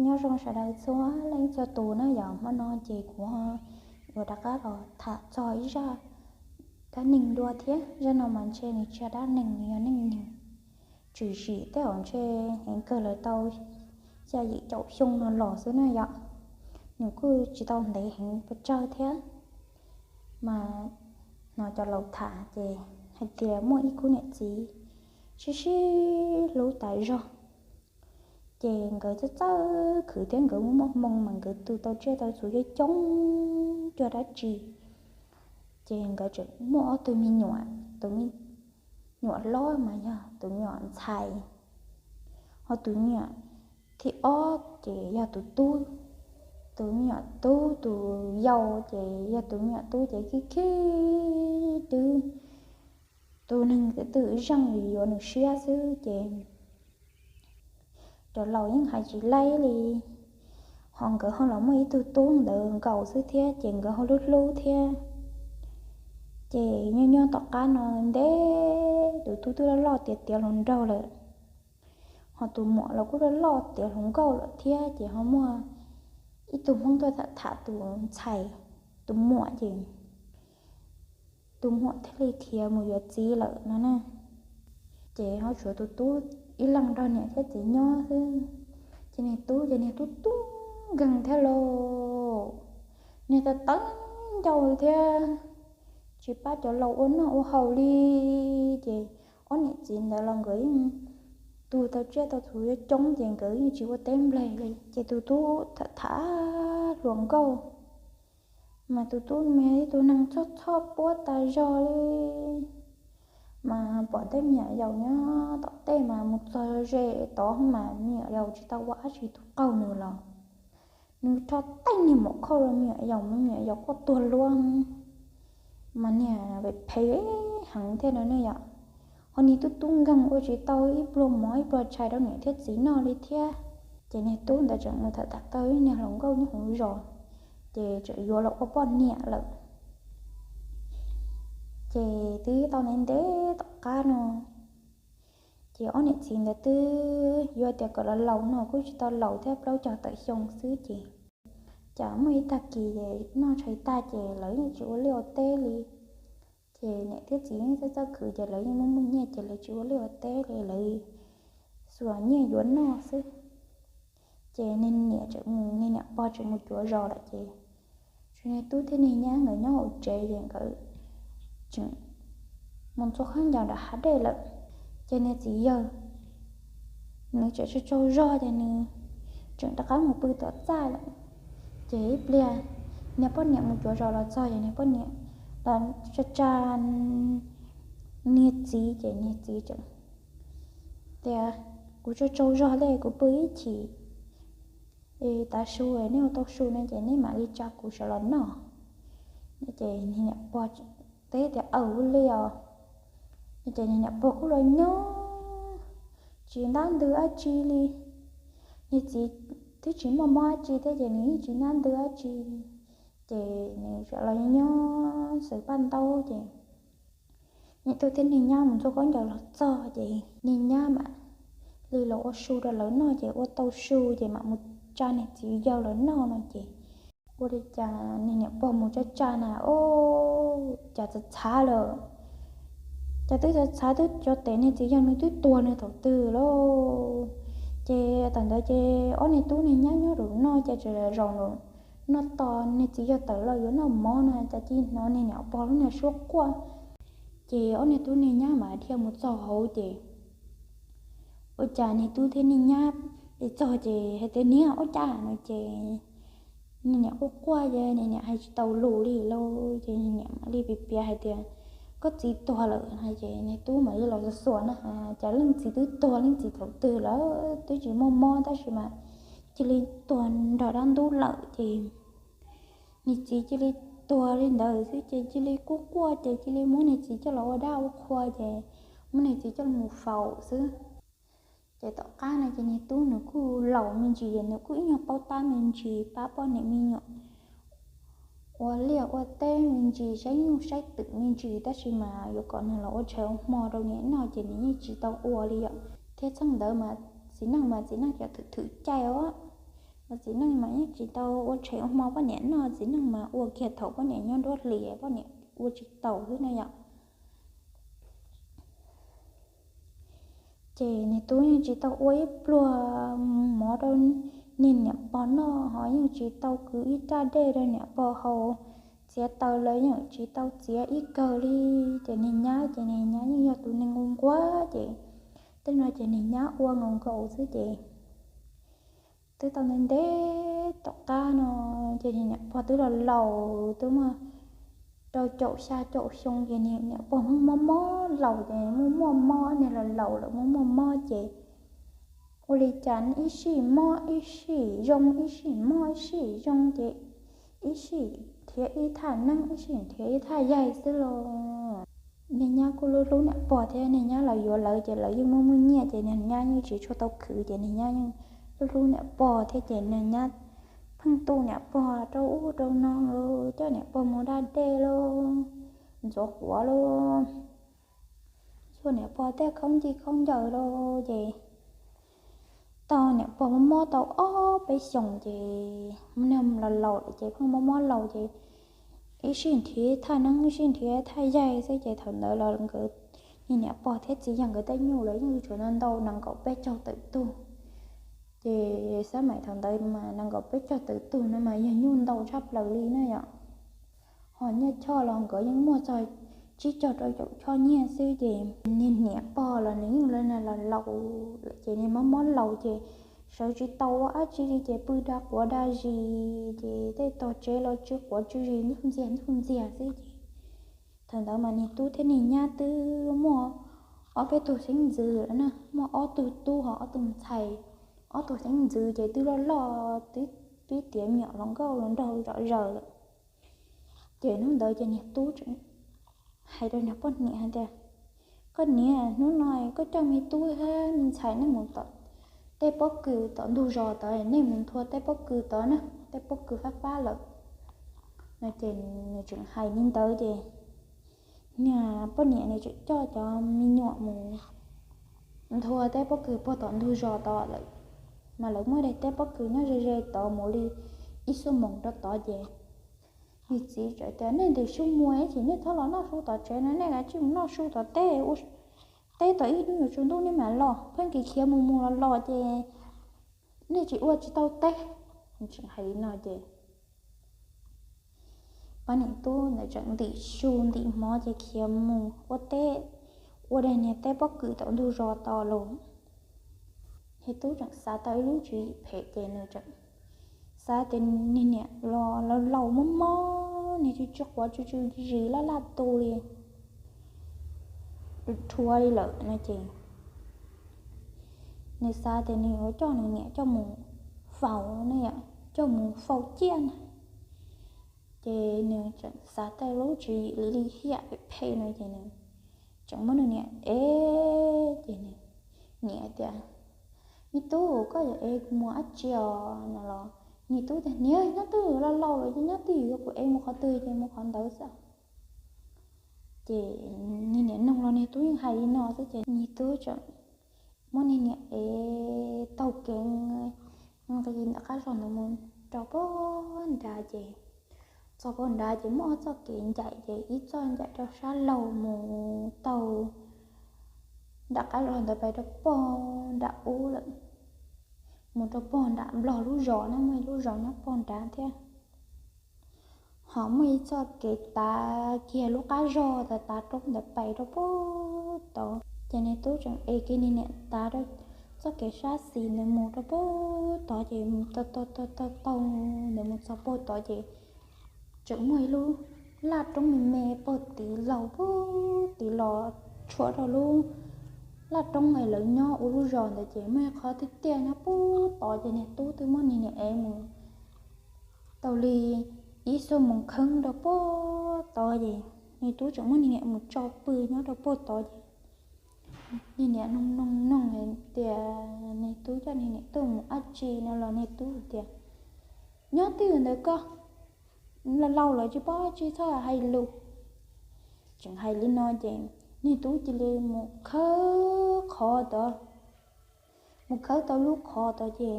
Nyob zoo sawv daws txhua leej txhua tus na yom, hmo no ces kuv yuav rov qab los tham txog ib zaj dab neeg dua thiab. Zaj no mas ntshe nws tsis yog dab neeg, nws yog neej neeg tshwm sim tej zaum ntshe heev kawg lawv tau xya yim caum xyoo no los xwb na yom. Nws kuj tsis tau ntev heev pes tsawg thiab, mas hnov cov laus tham ces hais tias muaj ib khub niam txiv sib sib hlub tas zog. Ces nkawd txawj txawj khwv thiab nkawd muaj muaj hmoo mas nkawd tu tau tsiaj tau txhu coob coob cuag dab tsi. Ces nkawd tseem muaj ob tug me nyuam, tus me nyuam hlob mas yog tus me nyuam ntxhais, ho tus me nyuam thib ob ces yog tus tub. Tus me nyuam tub, tus yau ces yog tus me nyuam tub ces khib khib twb tus neeg twb zeej yuav nws siab xwb ces cov laus yeej hais tsis laib li. Ho nkawd ho los muaj ib tug tub ntawd nkaus xwb thiab ces nkawd ho hlub hlub thiab. Ces nyob nyob tom qab no ntev tus tub twb loj loj tiav tiav hluas nraug lawm, ho tus muam los kuj loj loj tiav hluas nkauj lawm thiab. Ces ho muaj ib tug Hmoob tuaj tham tham tus ntxhais, tus muam ces tus muam thiaj li khiav mus yuav txiv lawm no na. Ces ho tshuav tus tub ib leeg nrog niam thiab txiv nyob xwb. Ces niag tub ces niag tub tub nkeeg thiab lauj, niag tawv tawv ncauj thiab, tsis pab cov laus ua noj ua haus li. Ces ob niam txiv ntawd los nkawd yeej tu tau tsiaj tau txhu coob coob ces nkawd yeej tsis ua teb nplaig li. Ces tus tub tham tham hluas nkauj, mas tus tub mas ib tug neeg txhoj txhoj puab tas zog li. Mas pom tej me nyuam yaus nyob tom tej mas mus txog ze tod mas me nyuam yaus tsis tau ua dab tsi tus qaug nws los, nws rho tej niag mom khauj rau me nyuam yaus, me nyuam yaus quaj tuag luab. Mas niag phem phem heev thiab no ne yom. Ho niag tub tub nkeeg ua tsis tau ib pluag mov ib pluag tshais rau niam thiab txiv noj li thiab. Ces niag tub ntawd tseem mus tham tham tau ib niag hluas nkauj nyob hauv zos, ces tseem yuav los ua poj niam lawm. Ces twb tau ntev ntev tom qab no, ces ob niam txiv ntawd twb yuav tias kom los laus no kuj tsis tau laus thiab, plaub caug tawm xyoo xwb ces cas muaj ib tag kis noj tshais tag ces lawv yeej tsis ua liaj ua teb li. Ces niam thiab txiv yeej txawj txawj khwv ces lawv yeej muaj muaj nyiaj ces lawv tsis ua liaj ua teb li, lawv xuas nyiaj yuav noj xwb. Ces niag niam tseem mus, niag niam pog tseem mus cuav zos lawm ces tshuav niag tub thiab niag nyab nkawd nyob hauv tsev ces nkawd tseem mus txog qhov ncauj nram hav dej lawm. Ces niag txiv yawg nws tseem tsaug tsaug zog ces nws tseem rov qab mus pw tom txaj lawm. Ces ib pliag niag poj niam mus cuav zos los txog ces niag poj niam los tsa tsa niag txiv ces niag txiv tseem tias, kuv tsaug tsaug zog thiab kuv pw ib chim, tav su nej ua tau su no ces nej mam li tsa kuv sawv los noj. Ces niag niam pog teb tias, aws, ua li os. Ces niag niam pog kuj los nyob tsis ntab ntws dab tsi li. Niag txiv twb tsis muaj mob dab tsi thiab ces nws yeej tsis ntab ntws dab tsi. Ces nws tseem los nyob xaws paj ntaub ces niag tub thiab niag nyab mus txog qhov ncauj los txog ces niag nyab mam li los ua su rau lawv noj ces ua tau su ces mam mus tsa niag txiv yawg los noj no ces ua li cas niag niam pog mus tsa tsa na, o, cas txawm txhav lawm. Cas twb txhav txhav twb cov tes niag txiv yawg nws twb tuag nws thaum twg lauj. Ces thaum ntawd ces ob niag tub niag nyab nyob rau noj ces tseem zaum noj tos niag txiv yawg tawm los yuav noj mov no cas cia hnov niag niam pog lub niag suab quaj. Ces ob niag tub niag nyab mam dhia mus txog hauv ces ua cas niag tub thiab niag nyab es txog ces hais tias, niam, ua cas no ces niag niam quaj quaj ces niag niam hais tsis tau lus li lauj. Ces niag niam mam li piav piav hais tias, koj txiv tuag lawm no ces niag tub mam li los xuas xuas na, cas leej txiv twb tuag leej txiv thaum twg lawm twb tsis muaj mob tab sis mas cia li tuag nrog dab ntub lawm ces niag txiv cia li tuag li ntawd xwb ces cia li quaj quaj ces cia li muab niag txiv coj los ua dab ua qhua ces muab niag txiv coj los mus faus xwb. Ces tom qab no ces niag tub nws kuj laus me ntsis, nws kuj ib nyuag paub tab me ntsis, pab poj niam me nyuam ua liaj ua teb me ntsis, saib nyuj saib twm me ntsis, tab sis mas yuav kom nws los ua tshais ua hmo rau niam noj ces nws yeej tsis tau ua li yom. Thiab txheej ntawd mas txiv neej mas txiv neej cov thwm thwm caij os, Txiv neej mas yeej tsis tau ua tshev ua hmo poj niam noj, txiv neej mas ua kiag thaum poj niam nyob nruab hlis, poj niam ua tsis taus xwb na yom. Ces niag tub yeej tsis tau ua ib pluag mov rau niag niam pog noj, ho yeej tsis tau kwv ib raj dej rau niam pog haus, txiav taws los yeej tsis tau txiav ib kawg li. Ces niag nyab, ces niag nyab yeej yog tus neeg nquag nquag, ces tej no ces niag nyab ua nkaus nkaus xwb ces twb tau ntev ntev tom qab no, ces niag niam pog twb los laus, twb muaj rau caum xya caum xyoo, ces niag niam pog muaj mob mob laus, ces muaj muaj mob niag los laus lawm, muaj muaj mob ces ua li cas ib sij mob ib sij zoo, ib sij mob ib sij zoo, ces ib sij nrhiav ib thaj neeb, ib sij nrhiav ib thaj yaig xwb los. Niag nyab kuj hlub hlub niam pog thiab, niag nyab los yuav lawv ces lawv yeej muaj muaj nyiaj, ces niag nyab yeej tsis tshua tau khwv, ces niag nyab yeej hlub hlub niam pog thiab, ces niag nyab pheej tu niam pog rau ub rau no, coj niam pog mus da dej lauj, ntxuav quav lauj, xyuas niam pog tej khaub ncaws khaub ncaws lauj. Ces tau niam pog mob mob tau ob peb xyoos ces niag los laus lawm ces pheej mob mob laus ces ib sij nrhiav thaj neeb ib sij nrhiav thaj yaig xwb, ces thaum ntawd los nkawd, niag niam pog thiab txiv yawg nkawd tej nyuj los yeej tshuav ntau ntau, nees nkaum peb caug tawm tug. Ces xab maim thaum ntawd mas nees nkaum peb caug tawm tug no mas yog nyuj ntau tshaj plaws li na yom. Ho nyiaj choj los nkawd yeej muaj txog tsib caug rau caum choj nyiaj xwb, ces niag niam pog los nws yeej los laus lawm ces niag mob mob laus ces sawv tsis tau ua dab tsi li, ces pw da quav da zis, ces tej tog tsev los tsw quav tsw zis ntug ntxiag ntug ntxiag xwb ces thaum ntawd mas niag tub thiab niag nyab twb muaj ob peb tug xeeb ntxwv lawm na, muaj ob tug tub ho ob tug ntxhais, ob tug xeeb ntxwv ces twb loj loj twb pib tiav me nyuam hluas nkauj hluas nraug zom zaws lawm. Ces hnub ntawd ces niag tub tseem hais rau niag poj niam hais tias, koj niam, hnub no koj coj me tub thiab me ntxhais nej mus tom tej pob kws tom ntug zos tod, nej mus nthua tej pob kws tod na, tej pob kws fab fab lawm no. Ces nws tseem hais li ntawd ces niag poj niam nws tseem coj cov me nyuam mus nthua tej pob kws puag tom ntug zos tod lawm, mas lawv muaj daim teb pob kws nyob ze ze tod mus li ib xuab moos rau tod ces nws txiv txawm tias, nej ntim su mus ib chim nej txhob los noj su tom tsev no, nej kav tsij mus noj su tom teb, ua teb tom ib hnub yuav tsaus ntuj nej mam los, pheej khiav khiav mus mus los los ces nej tsis ua tsis tau teb. Nws tseem hais li no ces poj niam tub ntawd tseem ntim su ntim hmo ces khiav mus ua teb, ua daim niag teb pob kws tom ntug zos tod los. Niag tub tseem xav tau ib lub tswv yim phem ces nws tseem xav tias niag niam los laus laus mob mob, niag tsw tsw quav tsw tsw zis laj laj tu li, rhuav li lawm no ces nws xav tias nws yuav coj nws niam coj mus faus ne yom, coj mus faus ciaj na. Ces nws tseem xav tau lub tswv yim li hiam phem no ces nws tseem muab nws niam ev ces nws niam tias, me tub, koj yuav ev kuv mus dab tsi os no los niag tub tias, niam, nyob twj ywm los laus lawm ces nyob twj ywm, kuv ev mus qhov twg ces mus qhov ntawd xwb. Ces niag niam noog los niag tub yeej hais li no xwb ces niag tub tseem muab niag niam ev taug kev nqis ntawm qab zog ntawd mus rau puag nrad ces txog puag nrad ces muaj ob txoj kev ncaim ces ib txoj ncaim rau sab laug mus taug nram qab zog ntawd pais rau puag nram ub lawm, mus rau puag nram nplog lub zos na, muaj ib lub zos nyob puag nrad thiab. Ho muaj ib txoj kev tav kiag lub qab zog tav tav roob ntawd pais rau puag tod ces niag tub tseem ev kiag niag niam tav rau txoj kev sab xis ntawd mus rau puag tod ces taug taug taug taug ntawd mus txog puag tod ces tseem muaj ib lub laj roob me me puag tid laug puag tid los tshuam rau lub laj roob es lawv nyob ua lub zos ntawd ces muaj ib qhov tiaj tiaj nyob puag tod ces niag tub twb muab niag niam ev mus tau li ib xuab moos kheeb rau puag tod ces niag tub tseem muab niag niam mus tso pw nyob rau puag tod ces niag niam noog noog noog hais tias niag tub coj niag niam tuaj mus dab tsi no los niag tub tias, nyob twj ywm ntawm koj, laus laus lawm tsis paub dab tsi txhob hais lus. Tseem hais li no ces niag tub cia li mus khawb qhov tod, mus khawb tau lub qhov tod ces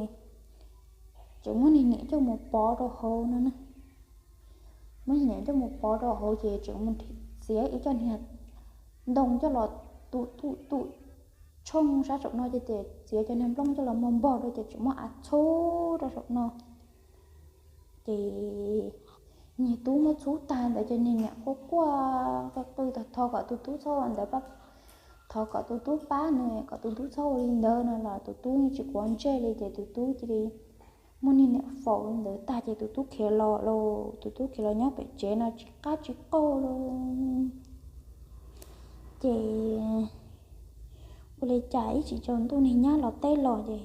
tseem muab niag niam coj mus pov rau hauv no na. Muab niag niam coj mus pov rau hauv ces tseem mus txiav ib co niag ntoo coj los tu tu tu tshooj sab saum no ces txiav cov niag nplooj coj los muag npog rau ces tseem muab av txhub rau saum no. Ces niag tub muab txhub tag ntawd ces niag niam quaj quaj qw qw thov kom tus tub txhob ua ntawd, thov kom tus tub pab nws, kom tus tub txhob ua li ntawd no los tus tub yeej tsis quav ntsej li ces tus tub cia li muab niag niam faus li ntawd tag ces tus tub khiav los lauj. Tus tub khiav los nyob pem tsev no tsis qab tsis qaug lauj. Ces ua li cas ib tsam tsaus ntuj niag nyab los teb los ces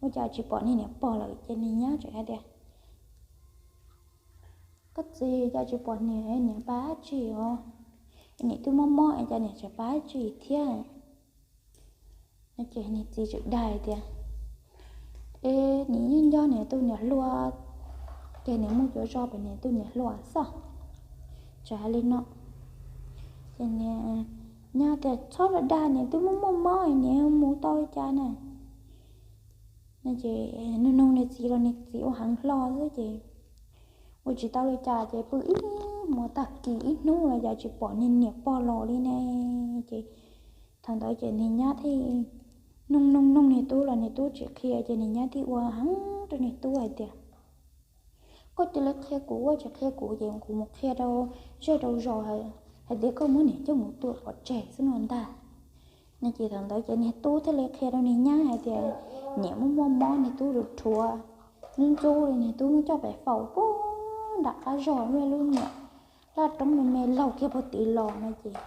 ua cas tsis pom niag niam pog lawm ces niag nyab tseem hais tias, koj txiv, cas tsis pom niam, niam pab dab tsi os? Niam twb mob mob es cas niam tseem pab dab tsi thiab? No ces niag txiv tseem dag tias, es niam yeej nco niam tus niam hluas, ces niam mus cuav zos pem niam tus niam hluas xwb. Tseem hais li no ces niag nyab tias, txhob dag, niam twb mob mob mob, niam mus tau li cas na? No ces nug nug niag txiv los niag txiv ua heev hlo xwb ces ua tsis tau li cas ces pw ib hmos tag kis ib hnub los cas tsis pom niag niam pog los li ne. Ces thaum ntawd ces niag nyab thiaj nug nug nug niag tub los niag tub tsis qhia ces niag nyab thiaj ua heev rau niag tub hais tias, koj cia li qhia kuv, koj tsis qhia kuv ces kuv mus qhia rau zej rau zos hais tias koj muab niam coj mus tua pov tseg xwb no ntag. No ces thaum ntawd ces niag tub thiaj li qhia rau niag nyab hais tias niam muaj muaj mob, niag tub rhuav rhuav ntxub ntxub li, niag tub muab coj pem faus puag nram qab zog, muaj lub niam laj roob me me laug kiag puag tid los no ces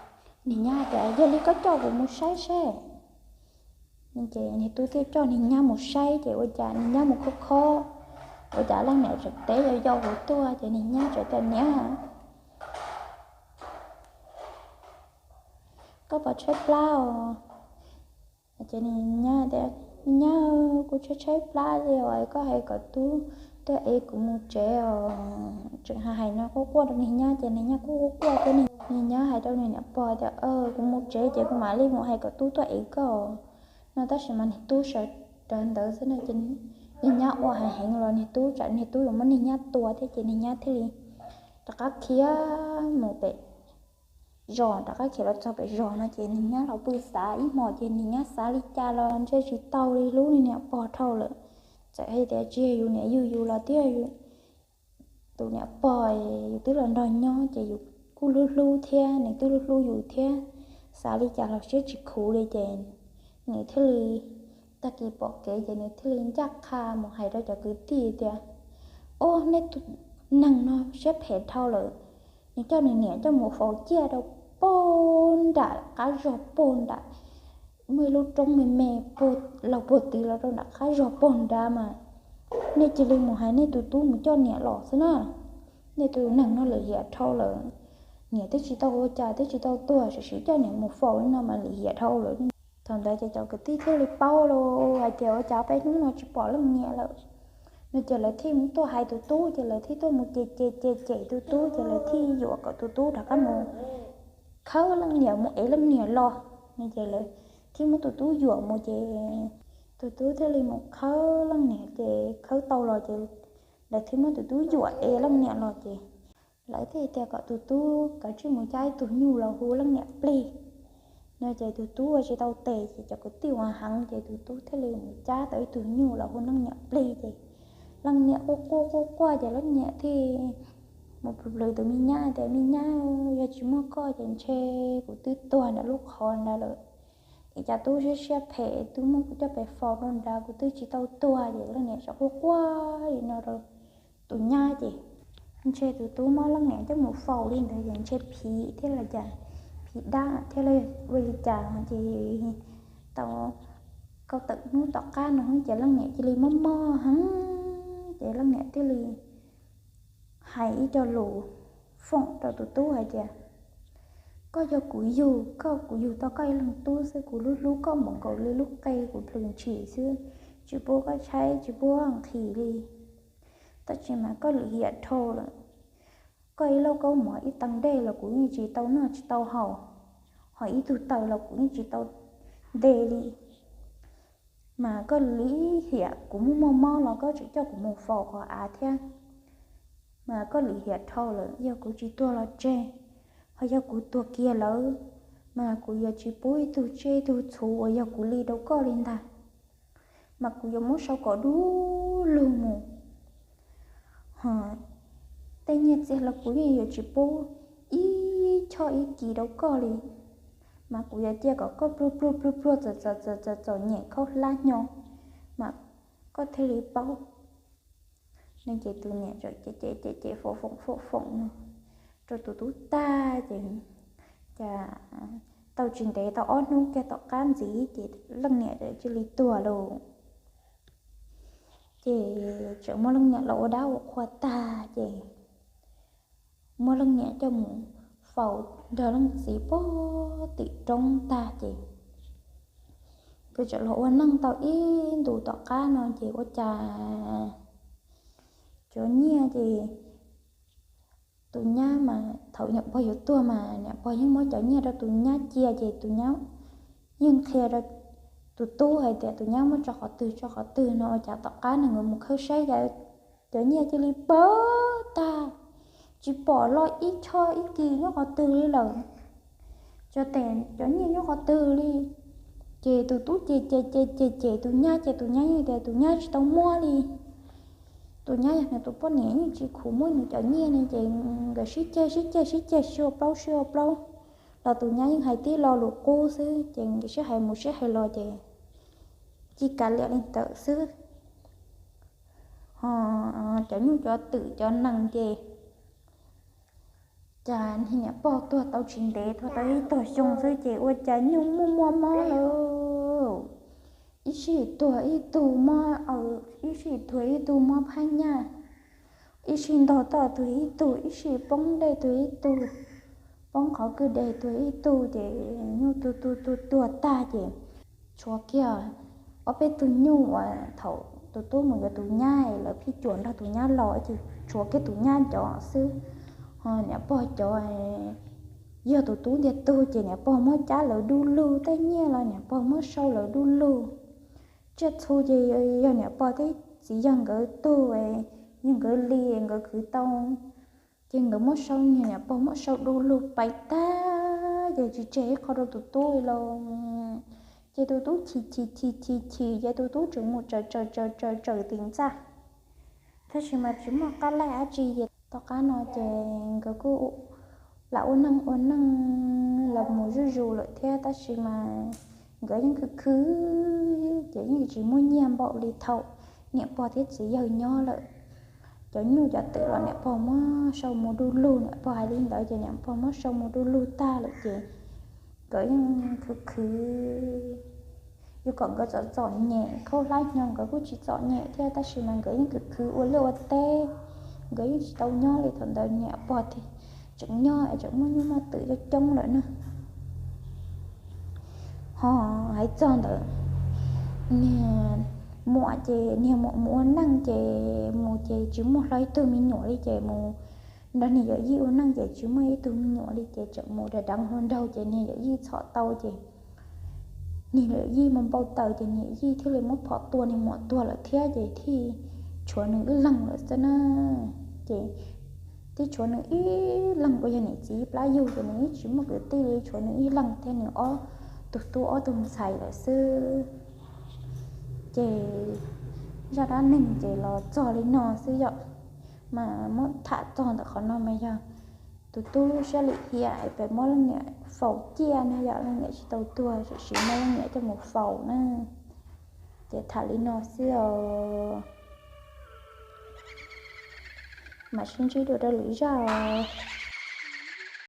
niag nyab tias, yog li koj coj kuv mus saib seb. Ces niag tub thiaj coj niag nyab mus saib ces ua cas niag nyab mus khob khob, ua cas leej niam tseem teb yau yau hauv tuaj ces niag nyab tseem tias, niam, koj puas tshaib plab os? Ces niag nyab tias, niam, kuv tshaib tshaib plab li os, koj hais kom tub tuaj ev kuv mus tsev os. Tseem hais hais no quaj quaj rau niag nyab ces niag nyab kuj quaj quaj thiab. Niag nyab hais rau niag niam pog tias, kuv mus tsev ces kuv mam li mus hais kom tub tuaj ev koj no, tab sis mas niag tub sawv rawv ntawd xwb no ces niag nyab ua heev heev los niag tub tsam niag tub yuav muab niag nyab tua thiab ces niag nyab thiaj li rov qab khiav mus pem zos, rov qab khiav los txog pem zos no ces niag nyab los pw xav ib hmos ces niag nyab xav li cas los ntshe tsis tau li, hlub niag niam pog dhau lawm. Txawm hais tias tsis yog yus niam yug yus los twb yog tus niam pog yus twb los nrog nyob ces yus kuj hlub hlub thiab, nws twb hlub hlub yus thiab, xav li cas los siab tsis khuv li ces nws thiaj li, tag kis pom kev ces nws thiaj li ncaj qha mus hais rau cov kwv tij tias, o, nej tus neeg no siab phem dhau lawm, nws coj nws niam coj mus faus ciaj rau puag nram qab zog puag nram, muaj ib lub roob me me puag laug puag tid los rau nram qab zog puag nrad mas nej cia li mus hais nej tus tub mus coj niam los xwb na. Nej tus neeg no lim hiam dhau lawm, niam twb tsis tau ua cas, twb tsis tau tuag, tam sim coj niam mus faus li no mas lim hiam dhau lawm. Thaum ntawd ces cov kwv tij thiaj li paub los hais tias ua cas peb hnub no tsis pom leej niam lawm no ces lawv thiaj mus tuaj hais tus tub ces lawv thiaj tuaj mus cem cem cem cem tus tub ces lawv thiaj yuam kom tus tub rov qab mus khawb leej niam mus ev leej niam los no ces lawv thiaj muab tus tub yuam mus ces tus tub thiaj li mus khawb leej niam ces khawb tau los ces lawv thiaj muab tus tub yuam ev leej niam los ces lawv thiaj tias kom tus tub kav tsij mus cab ib tug nyuj los hu leej niam plig no ces tus tub ua tsis tau tes ces cov kwv tij ua heev ces tus tub thiaj li mus cab tau ib tug nyuj los hu leej niam plig ces leej niam quaj quaj quaj quaj ces leej niam thiaj mus plhws plhws tus me nyab tias, me nyab, yog tsis muaj koj ces ntshe kuv twb tuag nram lub qhov nrad lawm. Es cas tub siab siab phem, tub muab kuv coj pem faus rau nrad, kuv twb tsis tau tuag. Ces leej niam tseem quaj quaj li no rau tus nyab ces ntshe tus tub muab leej niam coj mus faus li ntawd ces ntshe phim thiab los cas, phim dab thiab los ua li cas ces tau kaum tawm hnub tom qab no ces leej niam cia li mob mob heev ces leej niam thiaj li hais ib co lus foom rau tus tub hais tias, koj yog kuv yug, koj, kuv yug tau koj ib leeg tub xwb, kuv hlub hlub koj npaum nkaus li lub qe kuv plhws ntshis xwb, tsis pub koj tshaib tsis pub nqhis li. Tab sis mas koj lim hiam dhau lawm. Koj ib lauj kaub mov ib tee dej los kuv yeej tsis tau noj tsis tau haus, ho ib tug taws los kuv yeej tsis tau nte li. Mas koj lim hiam kuv muaj muaj mob los koj tseem coj kuv mus faus qhov av thiab. Mas koj lim hiam dhau lawm, yog kuv tsis tuag los tseg, ho yog kuv tuag kiag lawm, mas kuv yuav tsis pub ib tug tsiaj ib tug txhuv uas yog kuv li rau koj li ntag. Mas kuv yuav muab sau kom du lug mus. Ho tej nyiaj txiag los kuv yeej yuav tsis pub ib choj ib kis rau koj li. Mas kuv yuav cia kom koj pluag pluag pluag pluag txom txom txom txom nyem khaub hlab hnyo, mas koj thiaj li paub. No ces tus niam cem cem cem foom foom foom foom no rau tus tub tag ces, cas tau tsis ntev tau ob hnub kiag tom qab ntxiv ces leej niam cia li tuag lawm. Ces tseem muaj leej niam los ua dab ua qhua tag ces muab leej niam coj mus faus nrog leej txiv pog tim roob tag ces nkawd tseem los ua neej tau ib ntus tom qab no ces ua cas cov nyiaj ces tus nyab mas thaum niam pog yuav tuag mas niam pog yeej muab cov nyiaj rau tus nyab cia ces tus nyab yeej qhia rau tus tub hais tias tus nyab muab tso qhov twg tso qhov twg no ua cas tom qab no nkawd mus khawb saib cas cov nyiaj cia li pawg tag, tsis pom los ib choj ib kis nyob qhov twg li lawm. Cov tes cov nyiaj nyob qhov twg li. Ces tus tub ces ces ces ces ces tus nyab ces tus nyab yeej tias tus nyab tsis tau muab li. Tus nyab yog nws tus poj niam yeej tsis khuv muab nws cov nyiaj ne ces nkawd sib ceg sib ceg sib ceg sib ua plaub sib ua plaub los tus nyab yeej hais tib lo lus qub xwb ces nkawd sib hais mus sib hais los ces ci kav liam li ntawd xwb. Ho cov nyuj cov twm cov nees ces cas niam pog tuag tau tsis ntev tuag tau ib tog xyoo xwb ces ua cas nyuj muaj muaj mob lawm. Ib sij tuag ib tug mob, ib sij tuag ib tug mob phab nyaj, ib sij ntog toj tuag ib tug, ib sij poob dej tuag ib tug, poob qhov kwj deg tuag ib tug ces nyuj tuag tuag tuag tuag tag ces tshuav kiag ob peb tug nyuj uas thaum tus tub mus yuav tus nyab lawv phij cuam nrog tus nyab los ces tshuav kiag tus nyab cov xwb. Ho niam pog cov yog tus tub ntiag tug ces niam pog muab cab lawv du lug, tej nyiaj los niam pog muab sau lawv du lug. Tsiaj txhu ces yog niam pog thiab txiv yawg nkawd tug, yog nkawd li nkawd khwv tau, ces nkawd muab sau, niag niam pog muab sau du lug pais tag ces tsis tseg ib qho rau tus tub li los. Ces tus tub chim chim chim chim chim ces tus tub tseem mus tsawm tsawm tsawm tsawm tsawm tim ntxa. Tab sis mas tsis muaj qab laij dab tsi ces tom qab no ces nkawd kuj lam ua neej ua neej los mus zuj zus lawm thiab tab sis mas nkawd yeej khwv khwv ces yeej tsis muaj nyiaj npaum li thaum niam pog thiab txiv yawg nyob lawm. Cov nyuj cov twm los niam pog muab sau mus du lug, niam pog hais li ntawd ces niam pog muab sau mus du lug tag lawm ces nkawd yeej khwv khwv. Yuav kom nkawd txom txom nyem khaub hlab hnyo nkawd kuj tsis txom nyem thiab tab sis mas nkawd yeej khwv khwv ua liaj ua teb, nkawd yeej tsis tau nyob li. Thaum ntawd niam pog tseem nyob es tseem muaj nyuj muaj twm coob coob lawm na. Ho hais txog ntawd niag muam ces niag muam mus ua neej ces mus ces tsis muaj hlo ib tug me nyuam li ces mus nrog niag yawm yij ua neej ces tsis muaj ib tug me nyuam li ces tseem mus dav deev hluas nraug ces niag yawm yij txhom tau ces niag yawm yij mus npau taws ces niag yawm yij thiaj li muab phom tua niag muam tuag lawm thiab ces thiaj tshuav nws ib leeg lawm xwb na. Ces twb tshuav nws ib leeg uas yog niam txiv plab yug ces nws yeej tsis muaj kwv tij li, tshuav nws ib leeg thiab nws ob tug tub ob tug ntxhais lawm xwb. Ces zaj dab neeg ces los txog li no xwb yom. Mas muab tham txog ntawm qhov no mas yog tus tub siab lim hiam es pem muab leej niam faus ciaj na yom, leej niam tsis tau tuag tiam sis muab leej niam coj mus faus na. Ces tham li no xwb os. Mam sib ntsib dua rau lwm zaj os.